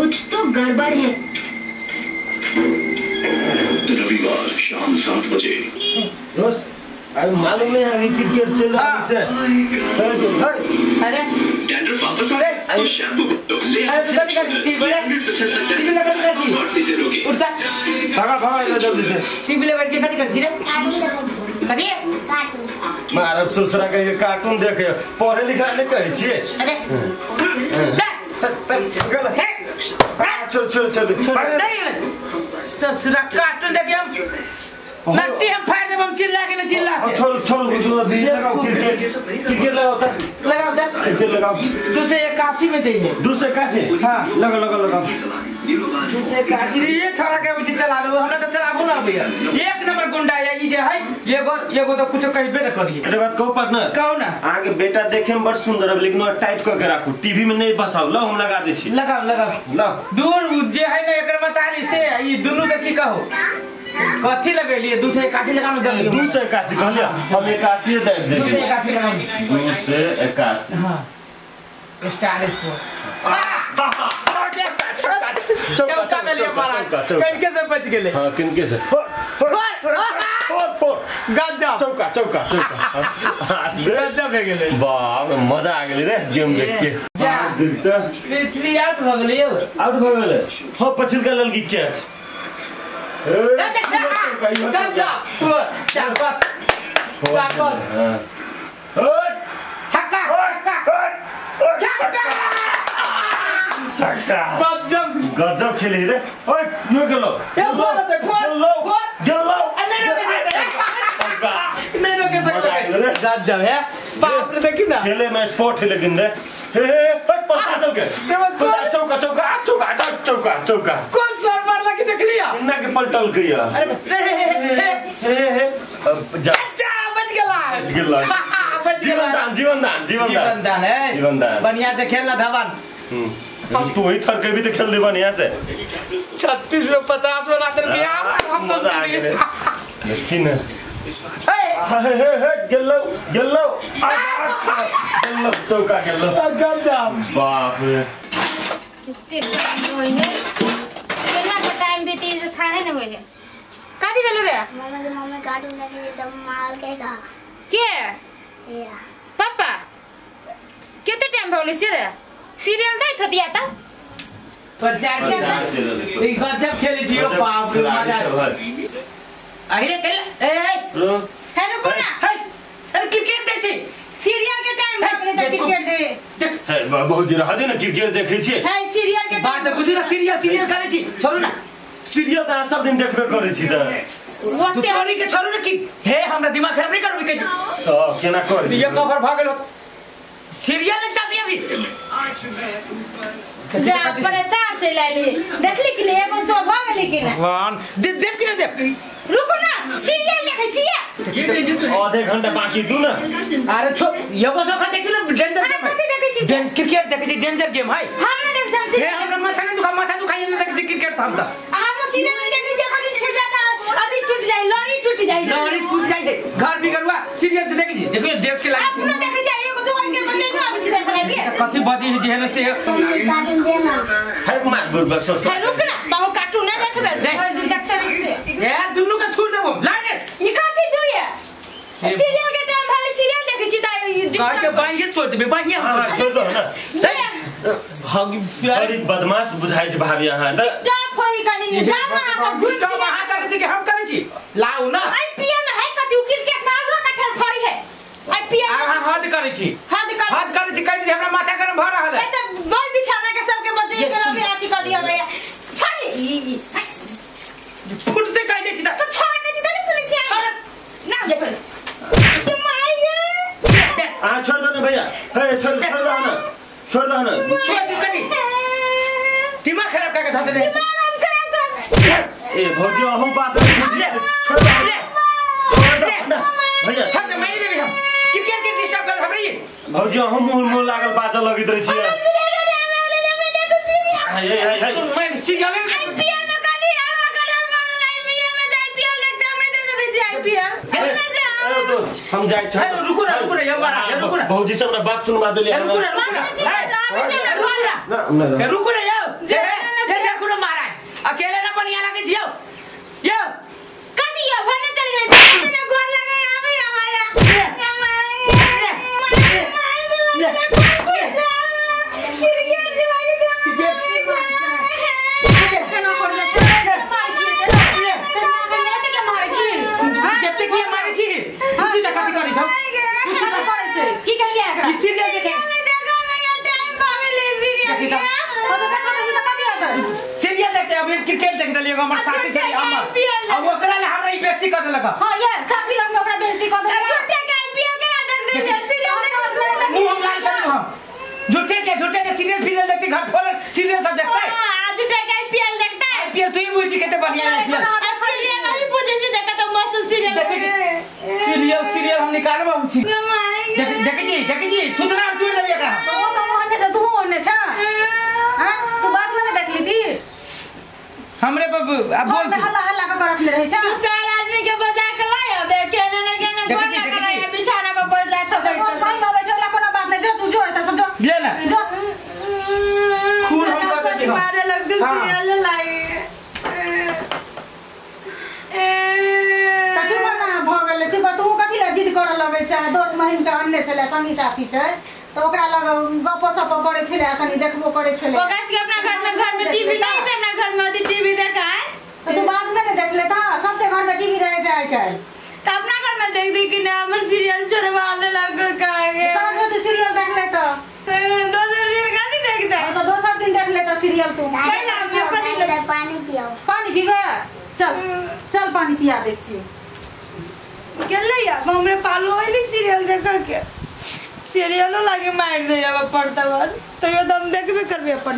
कुछ तो गड़बड़ है। रविवार शाम 7 बजे। दोस्त अरे मालूम नहीं है क्रिकेट चल रहा है। अरे डैंड्रफ वापस आ तो शैम्पू ले। अरे तू कथी करती टीवी ले, टीवी ले कथी करती? उठता भागा भागा इधर जल्दी से। टीवी ले बैठ के कथी करती रे? कथी मारब ससुरा के ये कार्टून देखे पढ़े लिखा नहीं कहै छियै। अरे छोड़ छोड़ छोड़ ससुरा कार्टून देखे हम नट्टी हम फाड़ देब हम चिल्ला के न चिल्ला से। छोड़ छोड़ लगाओ क्रिकेट, क्रिकेट लगाओ त लगाओ त क्रिकेट लगाओ। 281 में दे है। 281 हां लगाओ लगाओ लगाओ 281। ये छोरा के बुझी चलाबे हमरा त चलाबू ना भैया। एक नंबर गुंडा है ई जे है एगो एगो तो कुछ कहबे न करिए। अरे बात कहू पार्टनर। कहू ना। आगे बेटा देखे में बड़ सुंदर है लेकिन टाइट करके राखू टीवी में नहीं बसाओ। लो हम लगा दे छी। लगाओ लगाओ लो दूर जे है ना एकर मतारी से ई दुनु देखी कहो कथी लगेलिए 281 लगानो जल्दी। 281 कहलिए हम 81 दे दे। 281 लगानी 281। हां स्टार स्कोर चौका में लिया मारा किनके से बच गेले। हां किनके से फोर फोर गजब चौका चौका चौका गजब भे गेले। वाह मजा आ गेलै रे गेम देख के। देखता पृथ्वी आउट भ गेलै यौ। आउट भ गेलै हां पछिलका ललकी कैच। गजब फोर शाबाश शाबाश छक्का छक्का छक्का छक्का गजब गजब खेली रे। ओए यो गेलो ए फोर होते फोर फोर गेलो नहीं रोके सकते नहीं रोके सकते गजब है बाप रे। देखी ना खेले में स्पोर्ट है लेकिन रे। हे हे पलटा दल के चौका चौका चौका चौका चौका कौन शॉट मारला की देख लिया इन्ना के पलटल गया। अरे हे हे हे हे जा जा बच गेला बच गेला बच गेला। जीवन दान जीवन दान जीवन जीवन दान है जीवन दान। बढ़िया से खेलना धवन। तू ही थर के भी तो खेल दे बढ़िया से। 36 में 50 बना दल के यार हम सब चल गए। लेकिन हे हे हे गेलो गेलो गेलो चौका गेलो गजब बाप रे। कितने टाइम होई है केना के टाइम बीती से खाए न होई है। कादी भेलु रे? मम्मी के मम्मी कार्टून देखे त मार के का के या पापा केते टाइम भौले से रे सीरियल दैत हतिया त प्रचार के ई गजब खेलै छी ओ बाप रे मजा अहिले खेल। ए हे रुको ना हे अरे क्रिकेट दै छी सीरियल के टाइम भऽ गेलै त क्रिकेट दे देख। हे बहुत जी रह दे ना क्रिकेट देखै छी। हे सीरियल के बात बुझू ना सीरियल सीरियल करै छी छोड़ू ना सीरियल त सब दिन देखबे करै छी त तू तोरी के छोड़ू ना की हे हमरा दिमाग खराब नहीं करबी के त केना कर ये कवर भ गेलो सीरियल नहीं चलती अभी जा प्रचार चल आइली देखली कि एगो शो भ गेली कि ना वान दे देव कि ना देव रुको ना सीरियल देखै छी आधे घंटा बाकी दू ना। अरे छो एगो शो खा देखी ना डेंजर गेम है। कथि देखै छी? क्रिकेट देखै छी डेंजर गेम है। हम ना देख हम हे हमरा माथा नहीं दुखा माथा दुखाई ना देखै छी क्रिकेट हम त हम सीरियल नहीं देखै छी अभी छूट जाता अभी टूट जाई लड़ी टूट जाई लड़ी टूट जाई घर बिगड़ुआ सीरियल से देखै छी देखियो देश के लायक अपनो देखै छी एगो दू के बजे न आबै छी देख रही कथि बजी जे है से कार्टून दे ना है मार बुर बस हे रुक ना बाबू कार्टून ना देखबे देखते रहबे ए दुनु के छोड़ देबो लाइन ई कथि दुया सीरियल के टाइम भले सीरियल देखै छी त कह के बाहिए छोड़ देबे बाहिए हां छोड़ दो ना भागी बड़ी बदमाश बुझाइ छै भाभी अहाँ त स्टॉप होई कनी जाओ ना सब घुम जाओ अहाँ करै छी कि हम करै छी लाउ ना आईपीएल में है कथि उ क्रिकेट मारलो कठर फड़ी है आईपीएल अहाँ हद करै छी हद हद करै छी कहै छी हमरा माथा गरम भ रहल है त बल बिछाना के सबके बचे के लबे आती क दिया भैया छोड़ी फुटते कह दे छी त छोड़ दे छी त नहीं सुनै छी ना आ छोड़ दो ना भैया हे छोड़ छोड़ दो ना छोड़ दो ना छोड़ दे कनी दिमाग खराब करके धर दे दिमाग हम खराब कर ए भौजी अहूं बात बुझिए छोड़ दो छोड़ दो ना भैया छोड़ दे मारि देबे हम क्रिकेट के डिस्टर्ब कर हमरे भौजी अहूं मुंह मुंह लागल बाजऽ लगैत रहै छियै। हे हे हे मैं सीरियल आईपीएल में कनी आरो कडर मारल आईपीएल में आईपीएल देखते हम नहीं देखै छी आईपीएल ए दोस्त हम जाइ छी। रुको ना रुको ना ये मारा रुको ना भौजी से हमरा बात सुनवा देली। रुको ना रुको ना रुको ना रुको ना यार जे हमर साथी छै अमर आ ओकरा ले हमरा ई बेइज्जती कर देलक। हां ये साथी लग ओकरा बेइज्जती कर देलक। झूठे के आईपीएल के ना देख दे सीरियल देख मुंह हम लाल कर देब हम। झूठे के सीरियल फिरियल देखती घर फोन सीरियल सब देखता है। हां झूठे के आईपीएल देखता है। आईपीएल तू ही बुझी केते बढ़िया आईपीएल सीरियल नहीं पूछे छी देखा तो मस्त सीरियल सीरियल सीरियल हम निकालबो हम देख जी देखी जी तू ना तू देबी एकरा तो वो तो ओहने छ तू ओहने छ। हां तू बात में देख ली थी हमरे बाबू अब बोल तू हल्ला हल्ला का करत में रहे छ। तू चार आदमी के बजा के लाय अबे केने न केने गोर ना कराय बिछाना पर पड़ जात हो। कोई बाबा चला कोनो बात नहीं जो तू जो एता से जो ले ना जो खून हम कर देबी मारे लग दे सीरियल लाई ए त चुप ना भ गेल चुप तू कथि ला जिद कर लगै छ दोस्त महीन के अन्ने छले संगी साथी छै त ओकरा लग गप सप करै छले कनी देखबो करै छले। ओकरा से अपना घर में टीवी नहीं छै अपना घर में अथी टीवी देखाय त तू बाद में ने देख लेता सबके घर में टीवी रहे छै आइ काल्हि त अपना घर में देख दी कि ना हमर सीरियल छोड़वा ले लग कागे साँझ में तू सीरियल देख लेता दोसर दिन कथी देखता त दोसर दिन देख लेता सीरियल तू पहला हम कथी पानी पियो पानी पीबे चल चल पानी पिया दै छी गेलै या हमरे पालू होइली सीरियल देख के सीरियलो लागे मार दे अब पड़ता बाद तैयो दम देखबे करबे अपन।